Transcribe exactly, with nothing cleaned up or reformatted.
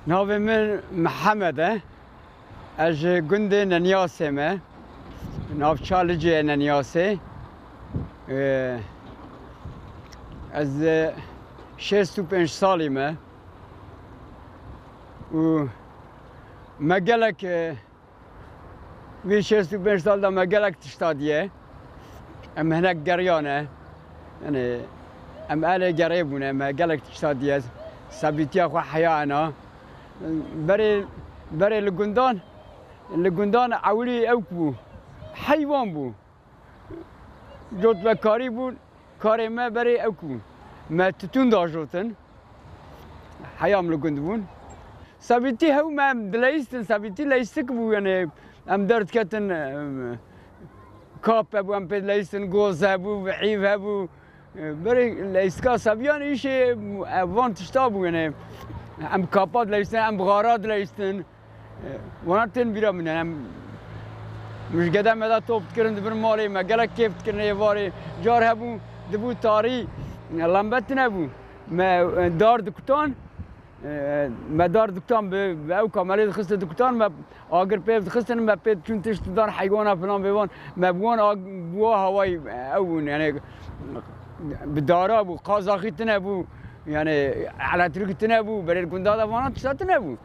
Navê min Mihemed e. Ez ji gundê Neniyasê me. Navça Licê ye Neniyasê. Ee, ez, e, şêst û pênc salî me. Û me gelek, e, vî şêst û pênc sal de me gelek tişta diye. Em hinek geriyane. Yani em elê gerê bûne, me gelek tişta diye. Sabîtiya xwe heya ena. Berê, berê li gundan, li gundan ewilî ewk bû. Heywan bû. Cotbekarî bû. Karê me berê ewk bû. Me titûn dajotin. Heyam li gund bûn. Sabîtî hew me em dileyistin. Sabîtî leyistik bû, yani em derdiketin, em, kap hebû, em pê dileyistin, goz hebû, vihîv hebû. Berê leyistika sabiyan îşê, e, van tişta bû, yani em kapa dileyistin, em xara dileyistin. E, wana tên bîra min, yani em, min ji gede me de top dikirin, dibin malê me, gelek kêf dikirin êvarê. Car hebû, dibû tarî, e, lembe tune bû. Me, e, dar dikutan, e, me dar dikutan bi, bi ew kamelê dixistin dikutan, me agir pê dixistin, me pê çûn tişt didan heywana filan bêvan, me bi wan ag-, bi wa hawayî, e, ew bûn, yani bi dara bû, qazaxî tune bû, yani elektrîkî tune bû, berê gunda de vana tişta tune bû.